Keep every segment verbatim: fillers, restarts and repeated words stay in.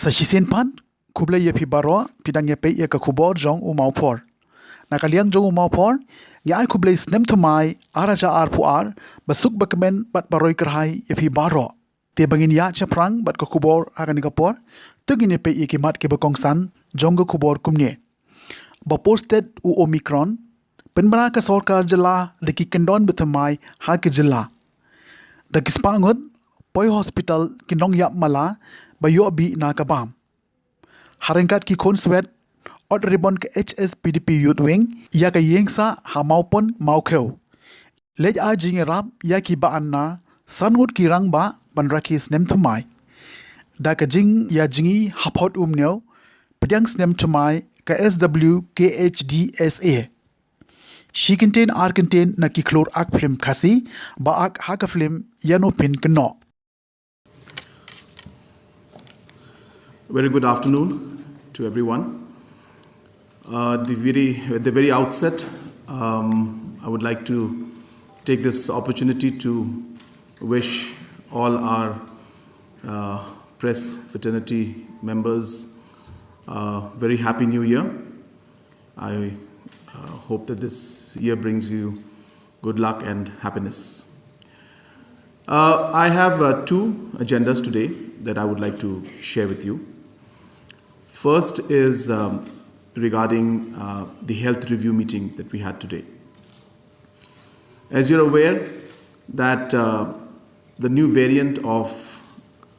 Sa shisien pat, khublei ïa phi baroh, phi dang ïa peit ïa ka khubor jong u Mawphor. Na ka liang jong u Mawphor, ngi ai khublei snem thymmai, ar hajar arphew ar, ba suk ba kmen bad ba roi kyrhai ïa phi baroh. Te ba ngin ïa shaphrang bad ka khubor ha kane ka por, to ngin ïa peit ïa ki mat kiba kongsan jong ka khubor kumne. Ba posted u Omicron, pynbna ka sorkar jylla da ki kyndon ba thymmai ha ka jylla. Da ki spah ngut, poi hospital ki nongïap mala, ba ïoh bih na ka bam. Ha ryngkat ki khun swet, ot ribbon ka H S P D P Youth Wing, ïa ka ïing sah ha Mawpon Mawkhew. Leit ai jingïarap ïa ki ba an na, san ngut ki rangbah ban rakhe snem thymmai. Da ka jingïajngi hapoh Umnew, pdiang snem thymmai ka S W K H D S A. Shi kyntien ar kyntien na ki khlur ak film Khasi, ba ak ha ka film Ïano Phin Kynnoh. Very good afternoon to everyone. Uh, the very, at the very outset, um, I would like to take this opportunity to wish all our uh, press fraternity members a very happy new year. I uh, hope that this year brings you good luck and happiness. Uh, I have uh, two agendas today that I would like to share with you. First is um, regarding uh, the health review meeting that we had today. As you're aware, that uh, the new variant of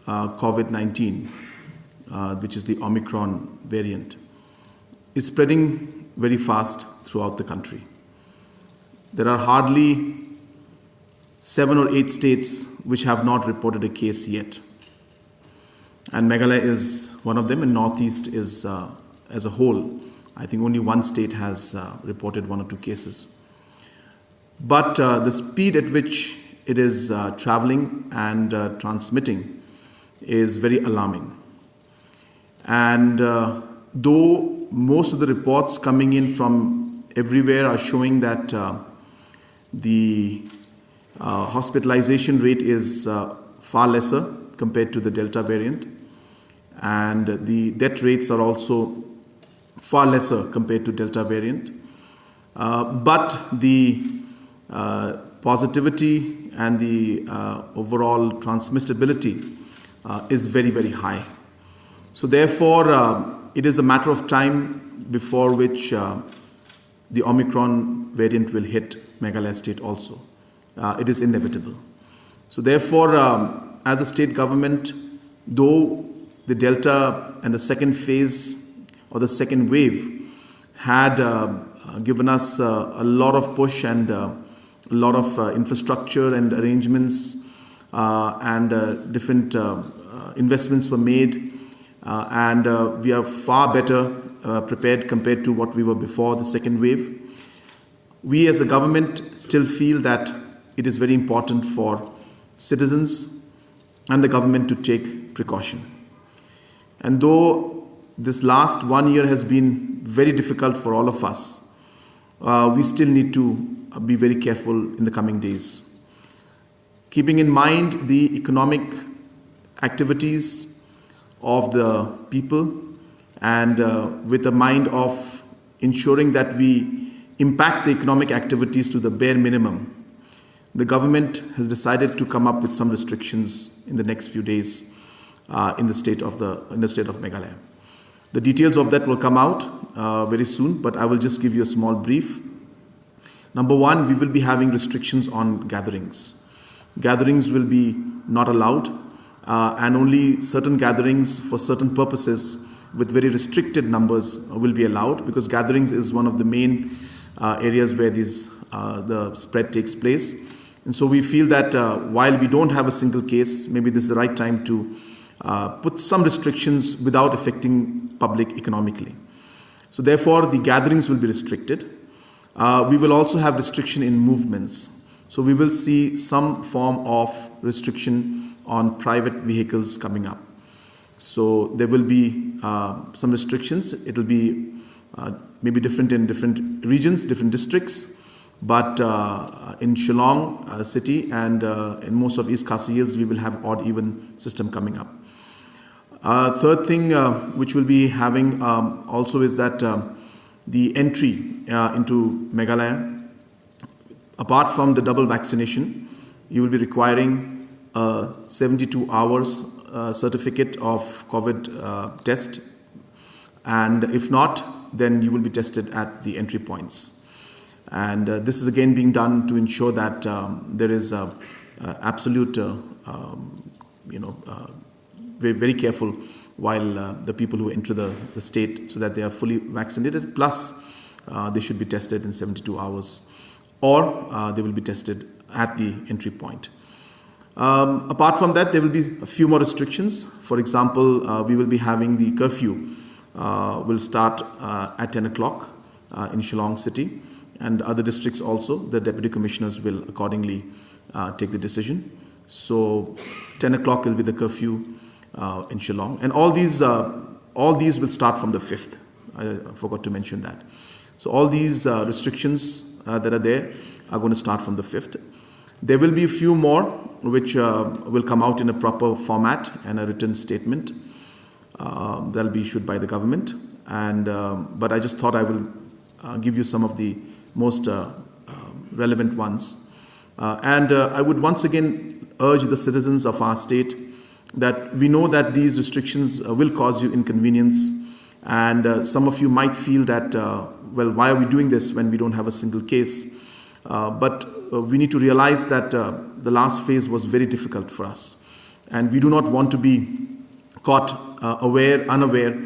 uh, COVID nineteen, uh, which is the Omicron variant, is spreading very fast throughout the country. There are hardly seven or eight states which have not reported a case yet. And Meghalaya is one of them, and Northeast is, uh, as a whole, I think only one state has uh, reported one or two cases. But uh, the speed at which it is uh, traveling and uh, transmitting is very alarming. And uh, though most of the reports coming in from everywhere are showing that uh, the uh, hospitalization rate is uh, far lesser compared to the Delta variant, and the death rates are also far lesser compared to Delta variant. Uh, but the uh, positivity and the uh, overall transmissibility uh, is very, very high. So therefore, uh, it is a matter of time before which uh, the Omicron variant will hit Meghalaya state also. Uh, it is inevitable. So therefore, um, as a state government, though the Delta and the second phase or the second wave had uh, given us uh, a lot of push and uh, a lot of uh, infrastructure and arrangements uh, and uh, different uh, uh, investments were made, uh, and uh, we are far better uh, prepared compared to what we were before the second wave. We as a government still feel that it is very important for citizens and the government to take precaution. And though this last one year has been very difficult for all of us, uh, we still need to be very careful in the coming days. Keeping in mind the economic activities of the people and uh, with a mind of ensuring that we impact the economic activities to the bare minimum, the government has decided to come up with some restrictions in the next few days uh, in the state of the in the state of Meghalaya. The details of that will come out uh, very soon, but I will just give you a small brief. Number one, we will be having restrictions on gatherings. Gatherings will be not allowed, uh, and only certain gatherings for certain purposes with very restricted numbers will be allowed, because gatherings is one of the main uh, areas where these uh, the spread takes place. And so we feel that uh, while we don't have a single case, maybe this is the right time to uh, put some restrictions without affecting public economically. So therefore, the gatherings will be restricted. Uh, we will also have restriction in movements. So we will see some form of restriction on private vehicles coming up. So there will be uh, some restrictions. It will be uh, maybe different in different regions, different districts. But uh, in Shillong uh, city and uh, in most of East Khasi Hills, we will have odd even system coming up. Uh, third thing, uh, which we'll be having, um, also is that, um, the entry, uh, into Meghalaya, apart from the double vaccination, you will be requiring a seventy-two hours, uh, certificate of COVID, uh, test, and if not, then you will be tested at the entry points. And, uh, this is again being done to ensure that, um, there is a, a absolute, uh, um, you know, uh, very, very careful while, uh, the people who enter the, the state, so that they are fully vaccinated. Plus, uh, they should be tested in seventy-two hours, or, uh, they will be tested at the entry point. Um, apart from that, there will be a few more restrictions. For example, uh, we will be having the curfew, uh, will start, uh, at ten o'clock, uh, in Shillong city, and other districts also. The deputy commissioners will accordingly, uh, take the decision. So, ten o'clock will be the curfew, uh, in Shillong, and all these, uh, all these will start from the fifth. I forgot to mention that. So all these, uh, restrictions, uh, that are there are going to start from the fifth. There will be a few more which, uh, will come out in a proper format and a written statement, um, that'll be issued by the government. And, um, but I just thought I will, uh, give you some of the most, uh, um, relevant ones. Uh, and, uh, I would once again urge the citizens of our state that we know that these restrictions, uh, will cause you inconvenience, and, uh, some of you might feel that, uh, well, why are we doing this when we don't have a single case? Uh, but, uh, we need to realize that, uh, the last phase was very difficult for us, and we do not want to be caught, uh, aware, unaware,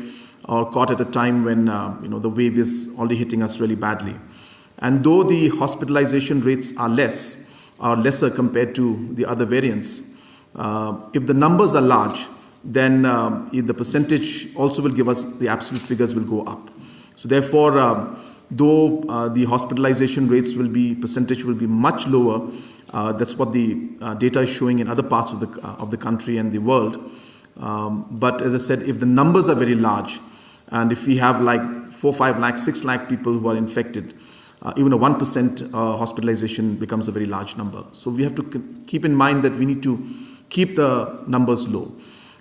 or caught at a time when, uh, you know, the wave is already hitting us really badly. And though the hospitalization rates are less, are lesser compared to the other variants, uh, if the numbers are large, then, um, if the percentage also will give us, the absolute figures will go up. So therefore, um, though, uh, the hospitalization rates will be, percentage will be much lower, uh, that's what the, uh, data is showing in other parts of the, uh, of the country and the world. Um, but as I said, if the numbers are very large, and if we have, like, four, five lakh, six lakh people who are infected, uh, even a one percent, uh, hospitalization becomes a very large number. So we have to k- keep in mind that we need to keep the numbers low.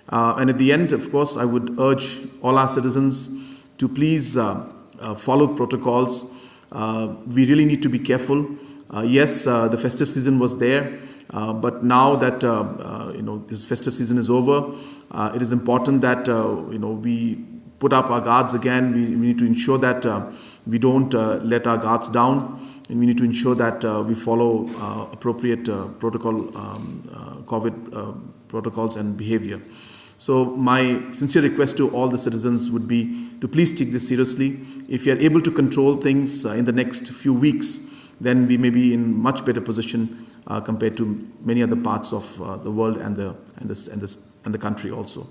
Uh, and at the end, of course, I would urge all our citizens to please, uh, uh, follow protocols. Uh, we really need to be careful. Uh, yes, uh, the festive season was there, uh, but now that, uh, uh, you know, this festive season is over, uh, it is important that, uh, you know, we put up our guards again. We, we need to ensure that, uh, we don't, uh, let our guards down, and we need to ensure that, uh, we follow, uh, appropriate, uh, protocol, um, uh, COVID, uh, protocols and behavior. So my sincere request to all the citizens would be to please take this seriously. If you are able to control things, uh, in the next few weeks, then we may be in much better position, uh, compared to many other parts of, uh, the world and the, and the, and the, and the country also.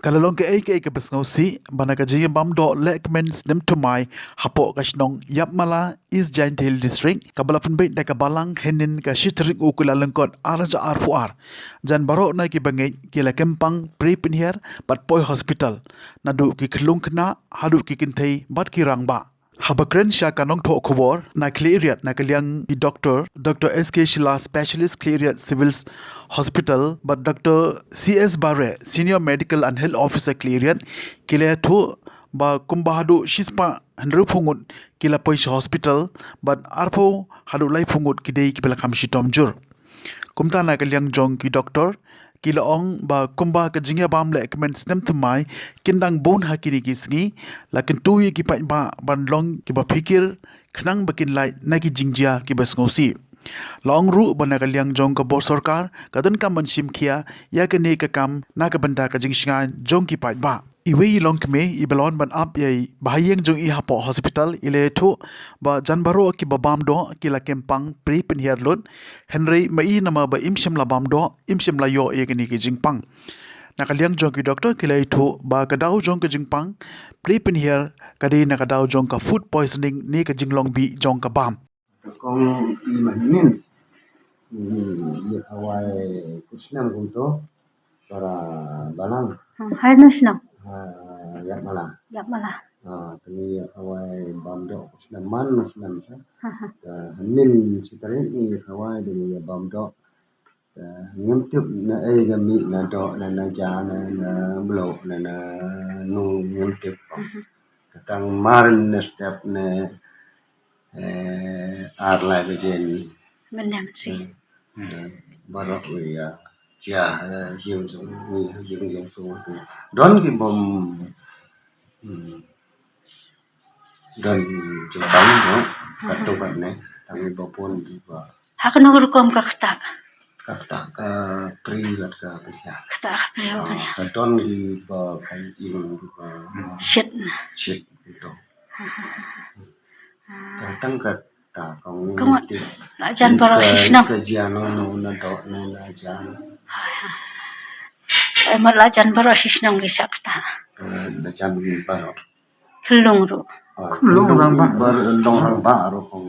Ka la long kaei kaei kaba sngewsih ba na ka jingïabam doh lehkmen snem thymmai hapoh ka shnong Yapmala, East Jaintia Hills District, kaba la pynbeit da ka Balang hynnin ka shi tarik u Kyllalyngkot ar hajar arphew ar. Jan baroh na ki bangeit ki la kem pang, pre pynhiar bad poi hospital, naduh ki khyllung khynnah haduh ki kynthei bad ki rangbah. Haba kren sha ka nongthoh khubor na Khliehriat na ka liang ki doktor, Doctor S K Shylla, Specialist, Khliehriat Civil Hospital, bad Doctor C S Bareh, Senior Medical and Health Officer, Khliehriat, ki la ïathuh ba kumba haduh shispah hynriewphew ngut ki la poi sha hospital, bad arphew haduh laiphew ngut ki dei kiba la kham shitom jur. Kumta na ka liang jong ki doktor, ki la ong ba kumba ka jingïabam lehkmen snem thymmai kin dang bun ha kine ki sngi, la kyntu ïa ki paidbah ban long kiba phikir khnang ba kin lait na ki jingjia kiba sngewsih. La ong ruh ba na ka liang jong ka bor sorkar ka donkam ban shim khia ïa kane ka kam na ka bynta ka jingshngaiñ jong ki paidbah. Iwei i longkmie iba la wan ban ap ïa i bahaïing jong i hapoh hospital, i la ïathuh ba jan baroh kiba bam doh ki la kem pang, pre pynhiar lut, hynrei ma i namar ba im shym la bam doh, im shym la ïoh ïa kine ki jingpang. Na ka liang jong ki doktor ki la ïathuh ba ka daw jong ka jingpang pre pynhiar ka dei na ka daw jong ka food poisoning ne ka jinglong bih jong ka bam. Ka kong i Mahinin, i, i Hawai Kusnam kumto, para Balang. Hmm, hai na shnong? Ha, Yapmala. Yapmala. Ah, te ngi ïa khawai bam doh snem man snem sa. Te hynnin shi tarik ngi ïa khawai te ngi ïa bam doh. Te ngim tip na ei ka mih na doh na na ja na na mluh na na nu ngim tip. Ka tang mar ne step ne, eh, ar lai baje ni. Mynne shi. Hmm. Baroh ïa jia, eh, jing jong, jing jong tu. Don ki bom, hmm, don jingpang, no? Katu kat ne, tang ba pun di ba. Ha kano ka rukom ka ktah? Ka ktah ka pri bad ka pynhiar. Ktah ka pri bad ka pynhiar. Ah, ka don di ba kai ing di ba. Shit na. Shit itu. Tang tang ka ta kong ni. Kong ti. La jan baroh shi shnong. Ka jia no no na doh no la jan. Ai, mat la jan baroh shi shnong ki shah ktah. Eh, la jan baroh. Khlung ruh. Ah, khlung rangbah. Bar long rangbah ruh kong.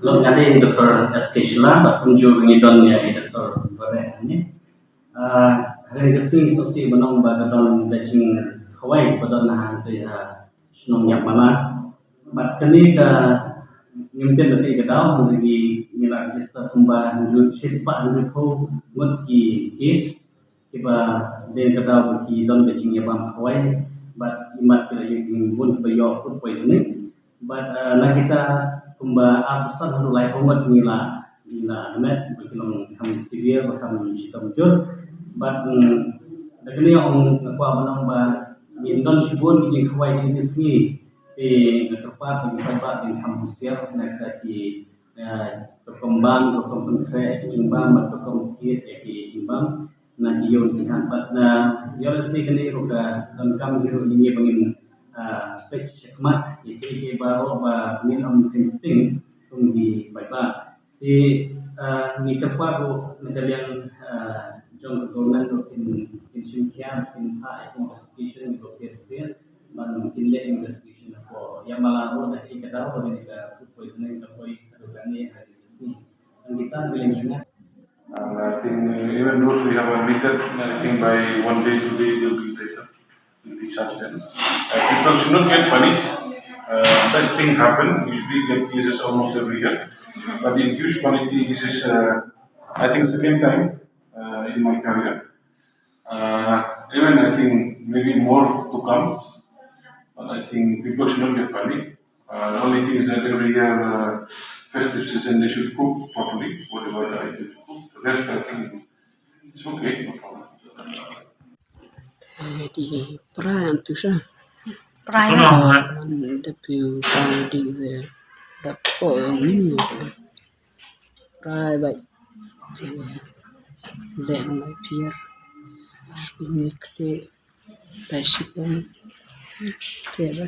Long nga dei Doktor S K Shylla, bad kumjuh ngi don ïa i Doktor Bare hangne. Ah, ha kane ka sngi sngewsih ban ong ba ka don ka jingkhawai ba don ha kane ka shnong Ïapmala. Bad kane ka ngim tip da kaei ka daw, hynrei ngi la register kumba hynriew, shispah hynriewphew ngut ki case. Kiba dei ka daw ba ki don ka jingïabam khawai, bad imat ki la ïoh bun kiba ïoh food poisoning. Bad, eh, na kita kumba arphew san haduh laiphew ngut ngi la, ngi la admit ba ki long kham severe ba kham shitom jur. Bad, mm, da kane ong nga kwah ban ong ba ngin don shibun ki jingkhawai kine ki sngi. Te nga kyrpad ba ki paidbah kin kham husiar na kita ki, eh, ka rukom bam, ka rukom pynkhreh ïa ki jingbam, bad ka rukom thied ïa ki jingbam na ki ïew ki hat. Bad na ïoh lehse kane ruh ka donkam hi ruh ïa ngi ba ngin, ah, peit shakhmat ïa kiei kiei baroh ba ngin ym pynstieng kum ki paidbah. Te, ah, ngi kyrpad ruh na ka liang, ah, jong ka government ruh kin, kin shim khia, kin phah ïa ki investigation kiba pher pher, ban kin leh investigation hapoh Ïapmala ruh na kaei ka daw ba kane ka food poisoning ka poi haduh kane ha kine ki sngi. Nangta ka liang jong nga. And I think, uh, even those we have admitted, I think by one day, two day, they'll be better. Will be charged then. Uh, people should not get panic. Uh, such thing happen. Usually get cases almost every year. But in huge quantity, this is, uh, I think, second time, uh, in my career. Uh, even I think maybe more to come. But I think people should not get panic. Uh, the only thing is that every year, uh, festive season, they should cook properly, whatever the items cook. The rest, I think, it's okay, no problem. Te dei pra ngan tu sa. Pra. Sono ha. Man da piu tang di ve. Da po min ni. Pra ba. Te le mai pier. Ini kle. Ba shi pon. Te ba.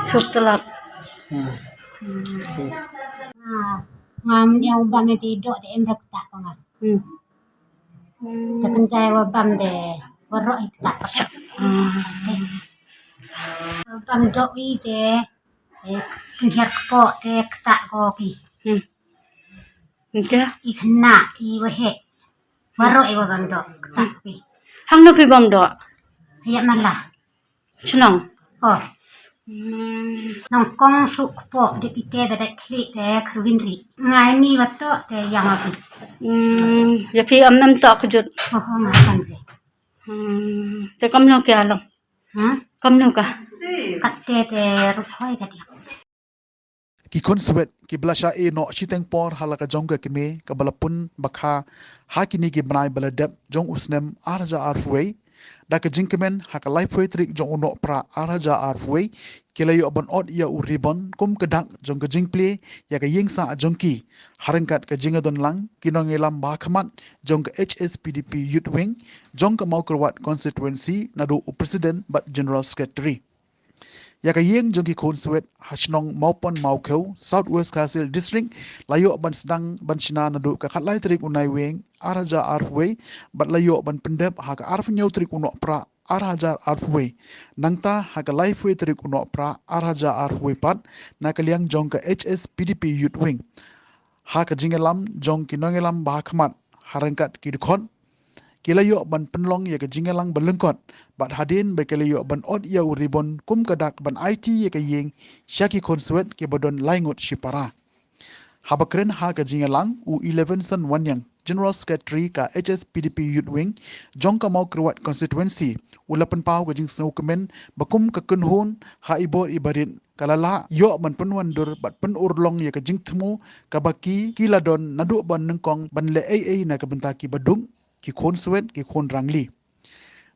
Sup telap. Ha. Nga, ngam ïa u bam ïa te doh te em rep ta ko nga. Hmm. Te kynjai wa bam de waroh i kta. Hmm. Wa bam doh i te, eh, pynhiar kpoh te kta ko ki. Hmm. Nte? I khynnah, i waheh. Waroh i wa bam doh kta ko ki. Hangno phi bam doh? Ïapmala. Shnong. Oh. Hmm. Nong kong suk kpoh dip ite da dep khlieh te khrwin ri. Ngai ni wa toh te ïa nga phi. Hmm. Ïa phi am nam toh kjut. Oh, oh, ngai kan phi. Hmm. Te kam no kya long. Ha? Kam no ka. Kat te te rukhoi ka dia. Ki khun swet kiba la shah ïeh noh shiteng por ha la ka jong ka kmie kaba la pun ba kha ha kine ki bnai ba la dep jong u snem ar hajar arphew wei, da ka jingkmen ha ka laiphew tarik jong u Nohprah ar hajar arphew wei, ki la ïoh ban ot ïa u ribbon kum ka dak jong ka jingplie ïa ka ïing sah jong ki, ha ryngkat ka jingïadon lang ki nongïalam ba ha khmat jong ka H S P D P Youth Wing jong ka Mawkyrwat Constituency naduh u President bad General Secretary. Ïa ka ïing jong ki khun swet ha shnong Mawpon Mawkhew, South West Khasi Hills District, la ïoh ban sdang ban shna naduh ka khatlai tarik u Naiwieng ar hajar arphew wei, bad la ïoh ban pyndep ha ka arphew hynñiew tarik u Nohprah ar hajar arphew wei. Nangta ha ka laiphew tarik u Nohprah ar hajar arphew wei pat, na ka liang jong ka H S P D P Youth Wing, ha ka jingïalam jong ki nongïalam ba ha khmat, ha ryngkat ki dkhot, ki la ïoh ban pynlong ïa ka jingïalang ba lyngkot bad hadien ba ki la ïoh ban ot ïa u ribon kum ka dak ban aiti ïa ka ïing sha ki khun swet kiba don lai ngut shipara. Haba kren ha ka jingïalang, u Elevenson Wanniang, General Secretary ka H S P D P Youth Wing jong ka Mawkyrwat Constituency, u la pynpaw ka jingsngewkmen ba kum ka kynhun ha i bor i barit ka la lah ïoh ban pynwandur bad pynurlong ïa ka jingthmu kaba ki ki la don naduh ba nyngkong ban leh ei ei na ka bynta kiba duk, ki khun swet, ki khun rangli.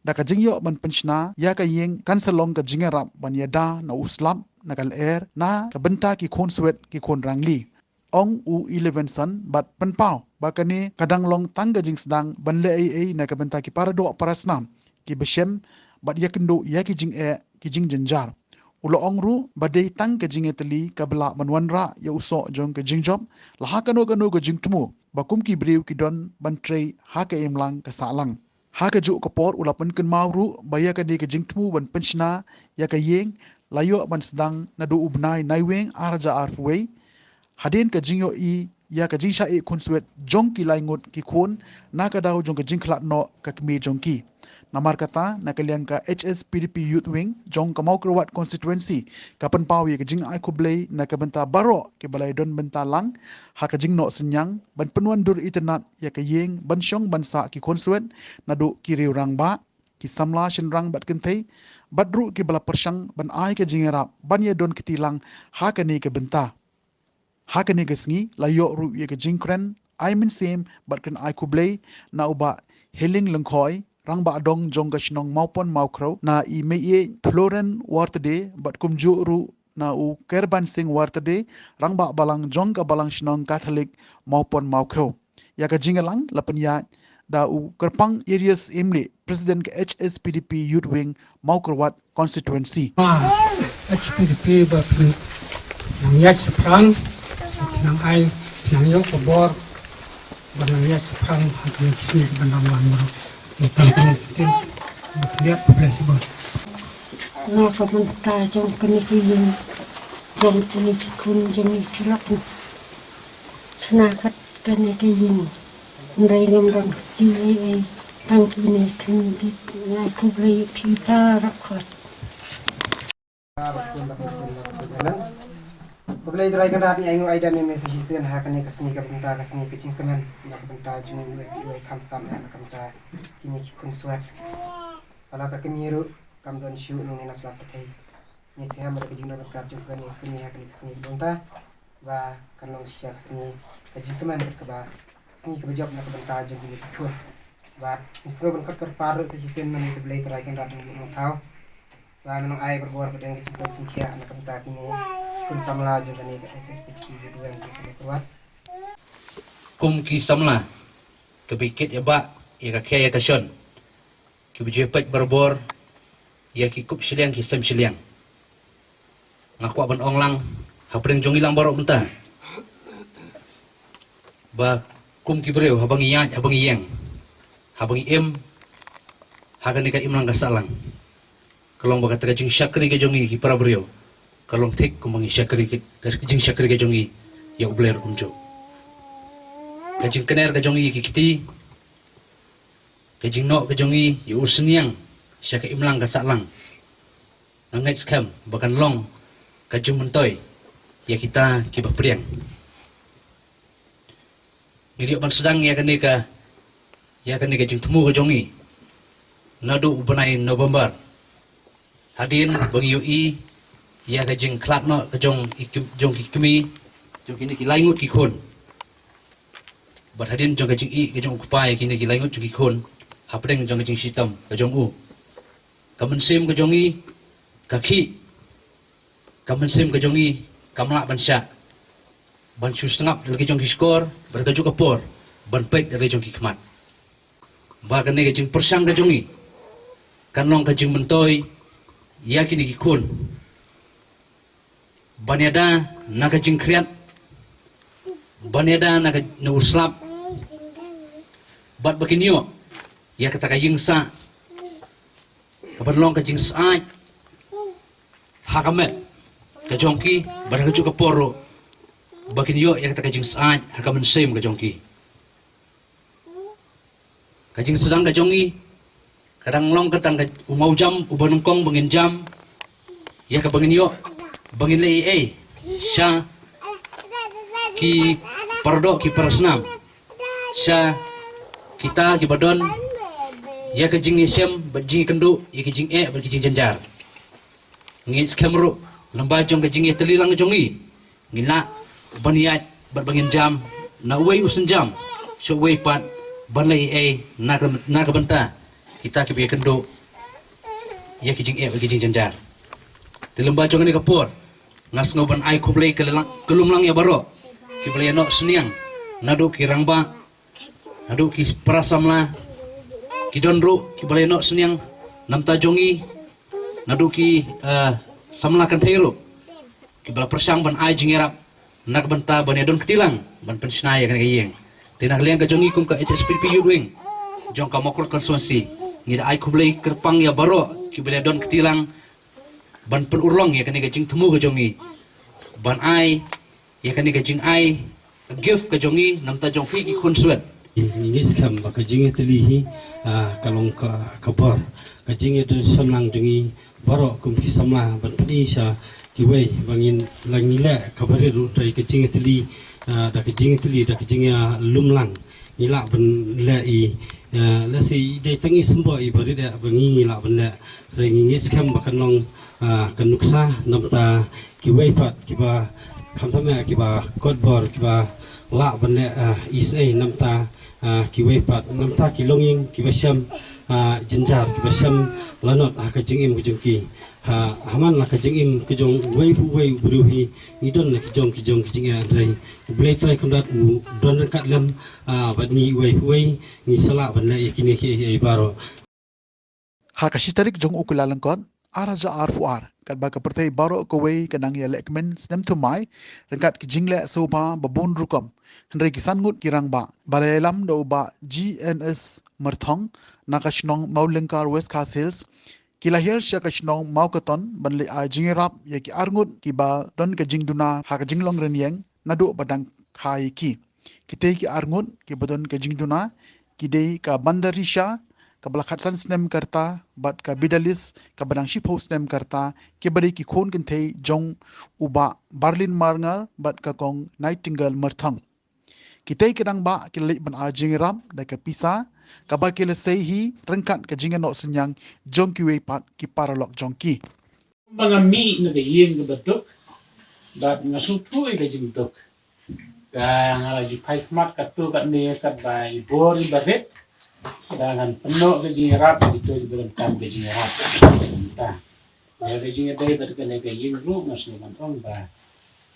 Da ka jingïoh ban pynshna ïa ka ïing kan sa long ka jingïarap ban ïada na u slap na ka lyer na ka bynta ki khun swet, ki khun rangli, ong u Elevenson bad pynpaw ba kane ka dang long tang ka jingsdang ban leh ei ei na ka bynta ki paradoh parasnam kiba shem bad ïakynduh ïa ki jingeh, ki jingjynjar. U la ong ruh ba dei tang ka jingïatylli kaba lah ban wanrah ïa u soh jong ka jingjop la ha kano kano ka jingthmu ba kum ki briew ki don ban trei ha ka imlang ka sahlang. Ha kajuh ka por u la pynkynmaw ruh ba ïa kane ka jingthmu ban pynshna ïa ka ïing la ïoh ban sdang naduh u bnai Naiwieng ar hajar arphew wei. Hadien ka jingïohi ïa ka jingshah ïeh khun swet jong ki lai ngut ki khun na ka daw jong ka jingkhlad noh ka kmie jong ki. Namar kata, na ka liang ka H S P D P Youth Wing jong ka Mawkyrwat Constituency ka pynpaw ïa ka jingai khublei na ka bynta baroh kiba la ïadon bynta lang ha ka jingnoh synñiang ban pynwandur itynnad ïa ka ïing ban shong ban sah ki khun swet naduh ki riew rangbah, ki samla shynrang bad kynthei bad ruh kiba la pyrshang ban ai ka jingïarap ban ïadon kti lang ha kane ka bynta. Ha kane ka sngi la ïoh ruh ïa ka jingkren ai mynsiem bad kren ai khublei na u Bah Heling Lyngkhoi, Rangbah Dong jong ka shnong Mawpon Mawkhrew, na i Meiieit Florence Wartade bad kumjuh ruh na u Kerban Singh Wartade, Rangbah Balang jong ka Balang Shnong Katholik Mawpon Mawkhrew. Ïa ka jingïalang la pynïaid da u Kyrpang Erias Imli, President ka H S P D P Youth Wing Mawkyrwat Constituency. Ba H S P D P ba phi nang ïaid shaphrang, nang ai, nang ïoh ka bor ba nang ïaid shaphrang ha kane ka sngi kaba nang wan baroh. Ïa tang kane ka ktien ba phi ïaid, khublei shibun. Na ka bynta jong kane ka ïing, jong kine ki khun, jong ngi ki la pynshna kat kane ka ïing. Hynrei ngam don kti ei ei, tang kine ki dei, nga ai khublei ïa phi baroh khoit. Khublei Trai Kynrad, ngi ainguh aidam ïa me sa shisien ha kane ka sngi, ka bynta ka sngi ka jingkmen na ka bynta jong ngi, iwei pa iwei, khamtam eh na ka bynta kine ki khun swet. Ka la ka kmie ruh kam don shuh nangne na sla pyrthei. Ngi sngewbha ba da ka jingdon ryngkat jong kane ka kmie ha kane ka sngi ka bynta ba kan long shisha ka sngi ka jingkmen bad kaba sngi kaba jop na ka bynta jong kine ki khun. Bad ngi sngew ban khot kyrpad ruh sa shisien mynne, to Blei Trai Kynrad Nongbuh Nongthaw ba men nang ai barabor ba dang ka jingpynjingkhiah na ka bynta kine ki khun samla jong kane ka H S P D P Youth Wing jong ka Mawkyrwat. Kum ki samla kiba ïakit ïabah, ïa ka khia ïa ka shon, kiba ju ïa peit barabor ïa ki kup shiliang ki sem shiliang, nga kwah ban ong lang hapdeng jong ngi lang baroh mynta ba kum ki briew, haba ngi ïaid, haba ngi ïeng, haba ngi im ha kane ka imlang ka sahlang, ka long ba kata ka jingshakri ka jong ngi ki para briew ka long thik kumba ngi shakri ka, ka jingshakri ka jong ngi ïa U Blei ruh kumjuh. Ka jingkner ka jong ngi ïa ki kti, ka jingnoh ka jong ngi ïa u synñiang sha ka imlang ka sahlang, nga ngeit skhem ba kan long ka jingmyntoi ïa kita kiba pdiang. Ngi dei ban sdang ïa kane ka, ïa kane ka jingthmu ka jong ngi naduh u bnai November, hadien ba ngi ïohi ïa ka jingkhlad noh ka jong i km-, jong ki kmie, jong kine ki lai ngut ki khun. Bad hadien jong ka jingïohi ka jong u kpa ïa kine ki lai ngut jong ki khun hapdeng jong ka jingshitom ka jong u, ka mynsiem ka jong ngi ka khih, ka mynsiem ka jong ngi kam lah ban shah ban shu sngap da la ki jong ki shkor, bad kajuh ka por ban peit da la ki jong ki khmat. Ba kane ka jingpyrshang ka jong ngi kan long ka jingmyntoi ïa kine ki khun ban ïada na ka jingkhriat, ban ïada na ka, na u slap, bad ba kin ïoh ïa kata ka ïing sah kaban long ka jingsyaid ha ka met ka jong ki, bad ha kajuh ka por ruh ba kin ïoh ïa kata ka jingsyaid ha ka mynsiem ka jong ki. Ka jingsdang ka jong ngi ka dang long ka tang ka u mawjam uba nyngkong ba ngin jam ïa kaba ngin ïoh ba ngin leh ei ei sha ki paradoh ki parasnam, sha kita kiba don ïa ka jingïashem bad jingïakynduh ïa ki jingeh bad ki jingjynjar. Ngi skhem ruh lyngba jong ka jingïatylli lang jong ngi, ngi lah ban ïaid bad ba ngin jam na uwei u sienjam sha uwei pat ban leh ei ei na ka, na ka bynta kita kiba ïakynduh ïa ki jingeh bad ki jingjynjar. Te lyngba jong kane ka por nga sngew ban ai khublei ka lum lang ïa baroh kiba la ïanoh synñiang, naduh ki rangbah, naduh ki para samla, ki don ruh kiba la ïanoh synñiang namta jong ngi, naduh ki, eh, samla kynthei ruh kiba la pyrshang ban ai jingïarap na ka bynta ban ïadon kti lang ban pynshna ïa kane ka ïing. Te na ka liang ka jong ngi kum ka H S P P Youth Wing jong ka Mawkyrwat Constituency, ngi da ai khublei kyrpang ïa baroh kiba la ïadon kti lang ban pynurlong ïa kane ka jingthmu ka jong ngi ban ai ïa kane ka jingai, ka gift ka jong ngi namta jong phi ki khun swet. Ngi ngeit skhem ba ka jingïatylli hi, ah, ka long ka, ka bor. Ka jingïadon shamlang jong ngi baroh kum ki samla ban pyni sha kiwei ba ngin la ngi leh kaba rit ruh, hynrei ka jingïatylli, ah, da ka jingïatylli da ka jingïalum lang ngi lah ban leh ei, eh, lehse dei tang i symboh iba rit eh ba ngi ngi lah ban leh. Hynrei ngi ngeit skhem ba kan long, ah, ka nuksa namta kiwei pat kiba khamtam eh kiba kot bor kiba lah ban leh, ah, isynei namta, ah, kiwei pat namta ki longïing kiba shem, ah, jynjar kiba shem lanot ha ka jingim ka jong ki. Ha, ha man la ka jingim ka jong uwei pa uwei u briew hi ngi don la ki jong ki jong ki jingeh, hynrei U Blei Trai Kynrad u don ryngkat lem, ah, bad ngi uwei pa uwei ngi sa lah ban leh ïa kine kiei kiei baroh. Ha ka shi tarik jong u Kyllalyngkot ar hajar arphew ar, katba ka pyrthei baroh kawei ka nang ïalehkmen snem thymmai ryngkat ki jingleh sngewbha ba bun rukom, hynrei ki san ngut ki rangbah ba la ïalam da u Bah G N S Myrthong na ka shnong Mawlyngkar, West Khasi Hills, ki la hiar sha ka shnong Mawkaton ban leit ai jingïarap ïa ki ar ngut kiba don ka jingduna ha ka jinglong rynïeng naduh ba dang kha ïa ki. Kitei ki ar ngut kiba don ka jingduna ki dei ka Bandarisha kaba la khatsan snem ka rta bad ka Bidalis kaba dang shiphew snem ka rta, kiba dei ki khun kynthei jong u Bah Barlin Marngar bad ka kong Nightingale Myrthong. Kitei ki rangbah ki la leit ban ai jingïarap da ka pisa kaba ki la sei hi ryngkat ka jingïanoh synñiang jong kiwei pat ki paralok jong ki. Ba nga mih na ka ïing kaba duk bad nga sngewthuh ïa ka jingduk. Ka nga la ju phai khmat katto katne katba i bor iba rit. Ba ngan pynnoh ka jingïarap ïa kito kiba donkam ka jingïarap. Ïa ka jingïadei bad kane ka ïing ruh nga sngewbha ban ong ba,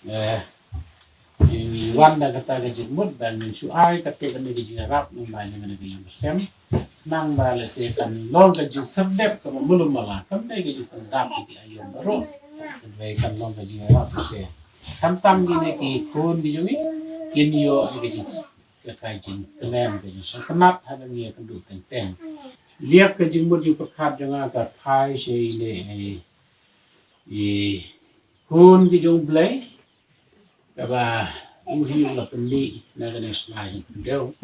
eh, ngi wan da kata ka jingmut ba ngin shu ai katto katne ka jingïarap namar ïa kane ka ïing ba sem. Nang ba lehse kan long ka jingserdep kaba malu mala, kam dei ka jingpyndap ïa ki aïom baroh. Hynrei kan long ka jingïarap lehse khamtam kine ki khun ki jong ngi kin ïoh ïa ka jing, ka, ka jingkmen, ka jingsngewtynnat haba ngi ïakynduh teng teng. Liak ka jingmut jingpyrkhat jong nga ka phai sha ine i, i khun ki jong U Blei, kaba u hi u la pynmih na kane ka sla jingpyndew.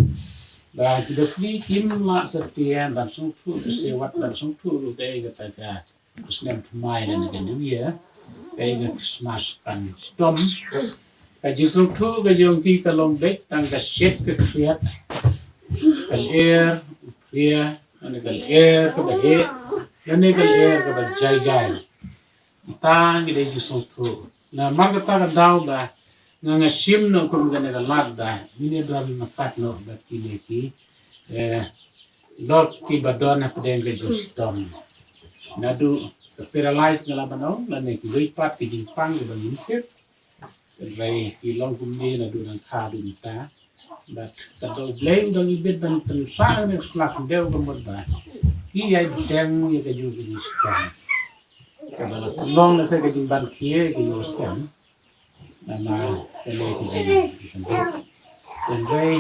Ba ki da pli kim lah satia ban sngewthuh, ka sewat ban sngewthuh ruh kaei kata ka snem thymmai lane ka New Year, kaei ka Christmas kan shitom. Ka jingsngewthuh ka jong ki ka long beit tang ka shet ka khriat, ka lyer u phria, lane ka lyer kaba heh, lane ka lyer kaba jai jai. Tang ki dei jingsngewthuh. Namar kata ka daw ba nga, nga shim noh kum kane ka lad ba ngin ïa don ryngkat noh bad kine ki, eh, lok kiba don hapdeng ka jingshitom. Naduh ka paralyze nga la ban ong, lane kiwei pat ki jingpang kiba ngim tip. Hynrei ki long kumne naduh nangta haduh mynta. Bad ka daw U Blei u dang ibit ban pynsah ïa ka sla khyndew ka mut ba ki ïai bteng ïa ka jong ka jingshitom. Kaba la pynlong lehse ka jingban khie ïa ka ïew sem. Namar kane ka jingkynduh. Hynrei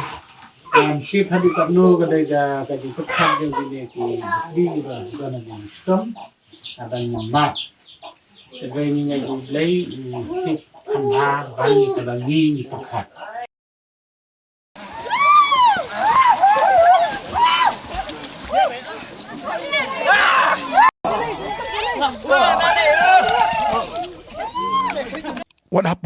ngam tip haduh katno ka dei ka, ka jingpyrkhat jong kine ki, ki ba don ha ka jingshitom. Haba ngim map, hynrei ngi ngeit U Blei u tip kham bha ba ngi, kaba ngi, ngi pyrkhat.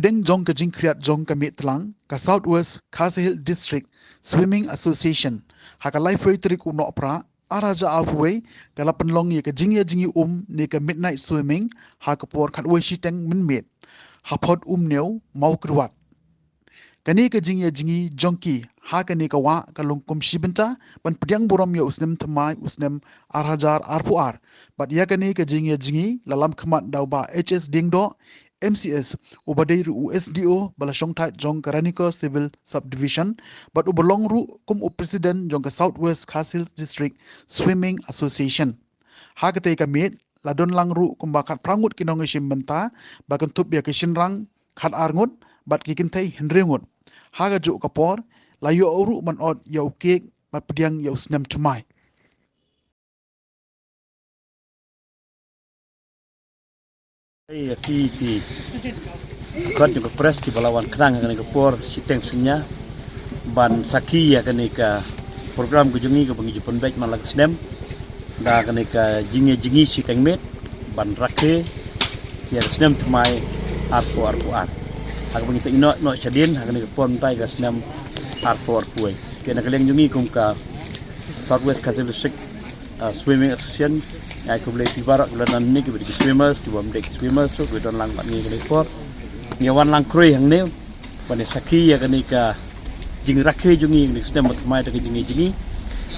Deng jong ka jingkhriat jong ka miet tlang, ka South West Khasi Hills District Swimming Association, ha ka laiphew tarik u Nohprah, ar hajar arphew wei, ka la pynlong ïa ka jingïa jngi um ne ka midnight swimming, ha ka por khatwei shiteng mynmiet, ha phot Umnew, Mawkyrwat. Kane ka jingïa jngi jong ki ha kane ka wah ka long kum shi bynta ban pdiang burom ïa u snem thymmai u snem ar hajar arphew ar. Bad ïa kane ka jingïa jngi la lam khmat da u Bah H S Diengdoh, M C S, uba dei ruh u S D O ba la shongthait jong ka Ranikor Civil Subdivision, bad uba long ruh kum u President jong ka South West Khasi Hills District Swimming Association. Ha katei ka miet, la don lang ruh kumba khatphra ngut ki nongïashim bynta, ba kynthup ïa ki shynrang khatar ngut, bad ki kynthei hynriew ngut. Ha kajuh ka por, la ïoh ruh ban ot ïa u cake, bad pdiang ïa u snem thymmai. Ei, ïa ki, ki dkhot jong ka press kiba la wan khnang ha kane ka por shiteng synñia ban sakhi ïa kane ka program ka jong ngi kaba ngi ju pynbeit man la ka snem. Da kane ka jingïa jngi shiteng miet ban rakhe ïa ka snem thymmai arphew arphew ar. Ha kaba ngi sa ïehnoh noh shadien ha kane ka por mynta ïa ka snem arphew arphew wei. Te na ka liang jong ngi kum ka South West Khasi Hills District, ah, Swimming Association, nga ai khublei phi baroh kiba la don hangne, kiba dei ki swimmers, kiba ym dei ki swimmers ruh kiba don lang bad ngi kane ka por. Ngi wan lang khrui hangne ban ïa sakhi ïa kane ka jingrakhe jong ngi, kane ka snem ba thymmai da ka jingïa jngi.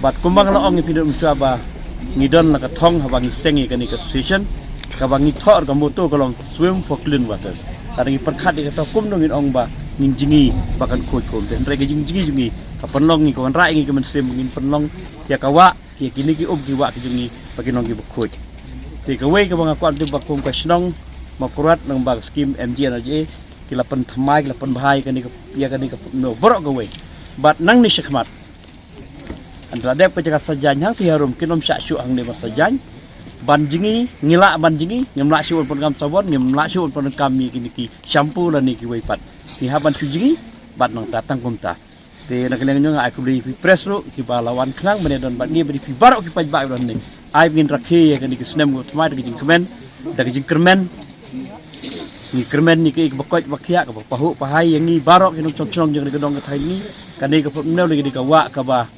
Bad kumba nga la ong ïa phi mynshuwa ba ngi don la ka thong haba ngi seng ïa kane ka association, kaba ngi thoh ka motto ka long Swim for Clean Waters. Lada ngi pyrkhat ïa kata kumno ngin ong ba ngin jngi ba kan khuid kum. Te hynrei ka jingjngi jong ngi ka pynlong ngi, ka wanrah ïa ngi ka mynsiem ba ngin pynlong ïa ka wah, ïa kine ki um ki wah ki jong ngi ba kin long kiba khuid. Te kawei kaba nga kwah tip ba kum ka shnong Mawkyrwat lyngba ka skim M G N R G A ki la pynthymmai, ki la pynbha ïa kane ka, ïa kane ka, no, baroh kawei. Bad nangne shakhmat, hynda la dep ka jaka sajan hangtei harum, kin ym shah shuh hangne ban sajan. Ban jngi, ngi lah ban jngi, ngim lah shuh ban pyndonkam sabon, ngim lah shuh ban pyndonkam ïa kine ki shampoo lane kiwei pat. Ngi hap ban shu jngi bad nangta tang kumta. Te na ka liang jong nga ai khublei ïa phi press ruh kiba la wan khnang ban ïadon bad ngi, bad ïa phi baroh ki paidbah kiba don hangne. Ai ba ngin rakhe ïa kane ka snem kaba thymmai da ka jingkmen, da ka jingkyrmen. Ngi kyrmen ïa kaei kaba koit ba khiah, kaba pahuh pahai ïa ngi baroh ki nongshong shnong jong kane ka dong ka thaiñ ngi. Kane ka Phot Umnew ka dei ka wah kaba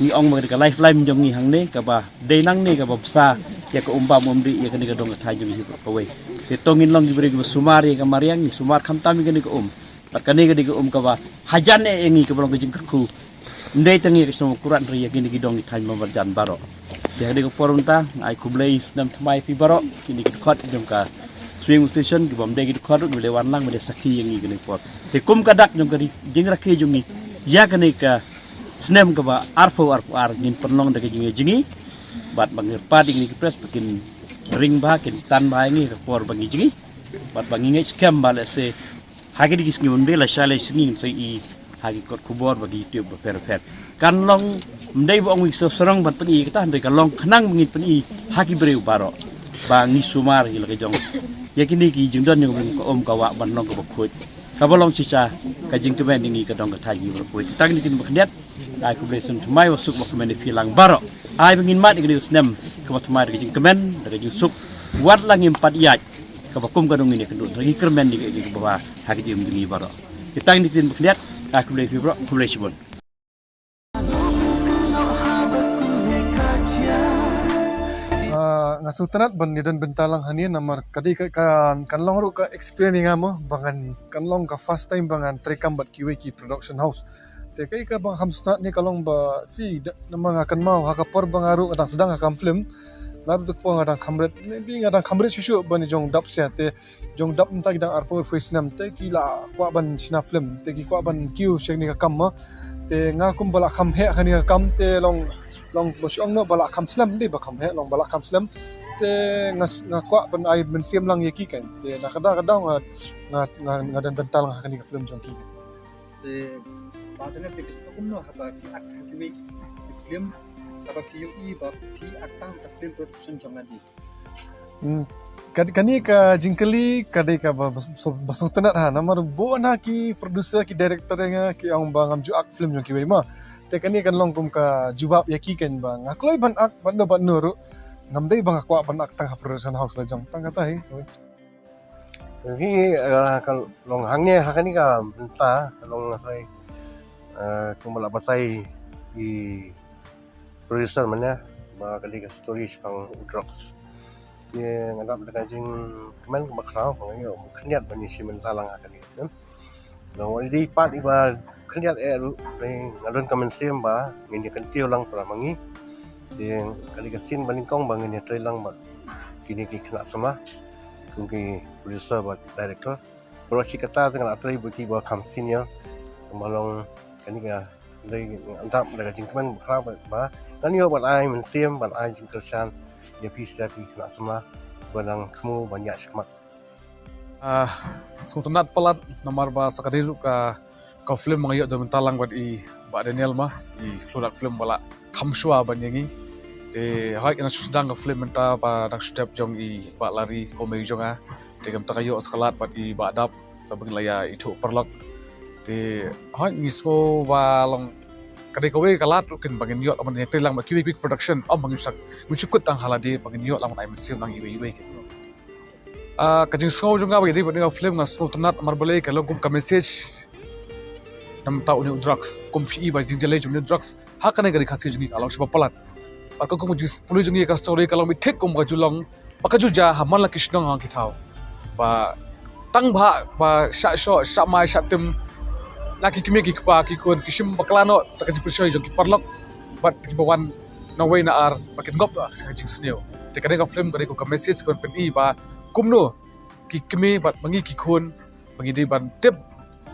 ngi ong ba ka dei ka lifeline jong ngi hangne, kaba dei nangne kaba bsa ïa ka um bam um dih ïa kane ka dong ka thaiñ jong ngi baroh kawei. Te to ngin long ki briew kiba sumar ïa ka mariang, ngi sumar khamtam ïa kane ka um. Bad kane ka dei ka um kaba hajan eh ïa ngi, kaba long ka jingkyrkhu. Ym dei tang ïa ka shnong Mawkyrwat hynrei ïa kine ki dong ki thaiñ ba marjan baroh. Te ha kane ka por mynta nga ai khublei snem thymmai ïa phi baroh, kine ki dkhot jong ka Swimming Association, kiba ym dei ki dkhot ruh kiba la wan lang ban ïa sakhi ïa ngi kane ka por. Te kum ka dak jong ka ri-, jingrakhe jong ngi ïa kane ka snem kaba arphew arphew ar, ngin pynlong da ka jingïa jngi. Bad ba ngi kyrpad ïa kine ki press ba kin ring bha, kin tan bha ïa ngi ha ka por ba ngi jngi. Bad ba ngi ngeit skhem ba lehse ha kine ki sngi, ym dei lashai lai sngi, ngin sa ïohi ha ki kot khubor bad ki YouTube bapher bapher. Kan long, ym dei ba ong ïa ki sawsarong ban pyni ïa kata, hynrei ka long khnang ba ngin pyni ha ki briew baroh ba ngi sumar ïa la ka jong, ïa kine ki jingdon jong ka um ka wah ban long kaba khuid, kaba long shisha ka jingkmen ïa ngi ka dong ka thaiñ ngi baroh kawei. Te tang kine ki ktien ba khyndiat, ai khublei snem thymmai, ba suk ba kmen ïa phi lang baroh. Ai ba ngin mad ïa kane ka snem kaba thymmai da ka jingkmen, da ka jingsuk, wat la ngim pat ïaid kaba kum ka dong ngin ïakynduh, da ka jingkyrmen ïa ka, ïa kaba ha ka jingim jong ngi baroh. Te tang kine ki ktien ba khyndiat, ai khublei ïa phi baroh, khublei shibun. Ah, nga sngewtynnat ban ïadon bynta lang hangne namar ka dei ka, kan, kan long ruh ka experience ïa nga mo, ba ngan, kan long ka first time ba ngan treikam bad kiwei ki production house. Te kaei kaba nga kham sngewtynnat ne ka long ba phi da, namar nga kynmaw ha ka por ba nga ruh nga dang sdang ha ka kam film, nga ruh te ka por nga dang kham rit, maybe nga dang kham rit shuh shuh ban jong dap sha, te jong dap mynta ki dang arphew arphew snem, te ki la kwah ban shna film, te ki kwah ban kiew sha kane ka kam mo. Te nga kumba la kham heh kane ka kam, te long, long ba shu ong noh ba la kham slem, dei ba kham heh, long ba la kham slem. Te nga s-, nga kwah ban ai mynsiem lang ïa ki kan. Te na ka daw ka daw nga, nga, nga, nga don bynta lang ha kane ka film jong ki. Te ba tang te phi sngewthuh kumno haba phi act ha kiwei ki film, haba phi ïohi ba phi act tang ha ka film production jong nga dei. Hmm, ka-, kane ka jingkylli ka dei kaba, ba, ba, ba sngewtynnat ha, namar bun ha ki producer, ki director ïa nga ki ong ba ngam ju act film jong kiwei mo. Te kane kan long kum ka jubab ïa ki kan ba nga kloi ban act bad no bad no ruh. Ngam dei ba nga kwah ban act tang ha production house la jong, tang kata hi. Hi, eh, ka long hangne ha kane ka bynta, ka long hynrei, eh, kumba la batai i producer mynne, ba ka dei ka story shaphang u drugs. Te nga dap da ka jingkmen kaba khraw, ba nga ïoh khyndiat ban ïashim bynta lang ha kane ka film. Long wan dei pat iba khyndiat eh ruh, te nga don ka mynsiem ba ngin ïa kyntiew lang para ma ngi. Te ka dei ka sien ba nyngkong ba ngin ïatrei lang bad kine ki khynnah samla, kum ki producer bad director. Baroh shi katta te nga la trei bad kiba kham senior. Kumba long kane ka dei nga dap da ka jingkmen ba khraw ba, ba ngan ïoh ban ai mynsiem, ban ai jingkyrshan ïa phi sha ki khynnah samla ba nang thmu ban ïaid shakhmat. Ah, sngewtynnat palat namar ba sa ka dei ruh ka, ka film ba nga ïoh don bynta lang bad i Bah Daniel ma, i khlur film ba la kham shuwa ban ïa ngi. Te hooid, nga shu sdang ka film mynta ba dang shu dep jong i Bah Larry Komei jong nga. Te kumta ka ïoh sa ka lad bad i Bah Dap, sa ba ngin la ïa ithuh paralok. Te hooid, ngi sngew ba long ka dei kawei ka lad ruh kin ba ngin ïoh ban ïatrei lang bad kiwei kiwei production, ym ba ngin sak, ngin shu kut tang ha lade ba ngin ïoh lang ban ai mynsiem lang iwei iwei. Ah, ka jingsngew jong nga ba ïadei bad kane ka film nga sngewtynnat namar balei ka long kum ka message na bynta une u drugs, kum phi i ba jingjyllei jong une u drugs ha kane ka ri Khasi jong ngi ka long shibun palat. Bad ka kum ka jingpule jong ngi ka story ka long beit thik kum ka ju long, ba ka ju jia ha man la ki shnong ha ki thaw. Ba tang ba, ba shah shoh, shah mai, shah tim, na ki kmie ki kpa ki khun ki shim bakla noh da ka jingpynshoi jong ki paralok bad kiba wan na wei na ar ba kin ngop da ka jingsniew. Te kane ka film ka dei ka message ka ban pyni ba kumno ki kmie bad ma ngi ki khun ba ngi dei ban tip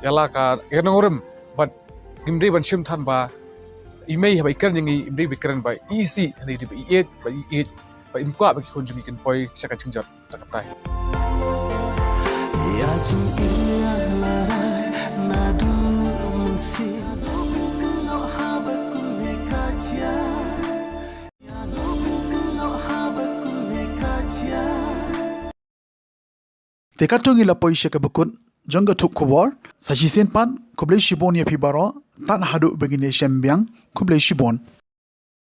ïa la ka, ïa ka nongrim, bad ngim dei ban shim than ba i mei haba i kren ïa ngi im dei ba i kren ba i isih, hynrei dei ba i ïeit, ba i ïeit, ba im kwah ba ki khun jong ngi kin poi sha ka jingjot. Tang katai. Ïa jingim ïa la rai naduh mynsiem. Te katto ngi la poi sha kaba kut jong ka thup khubor. Sa shisien pat, khublei shibun ïa phi baroh, tad haduh ba ngin ïashem biang, khublei shibun.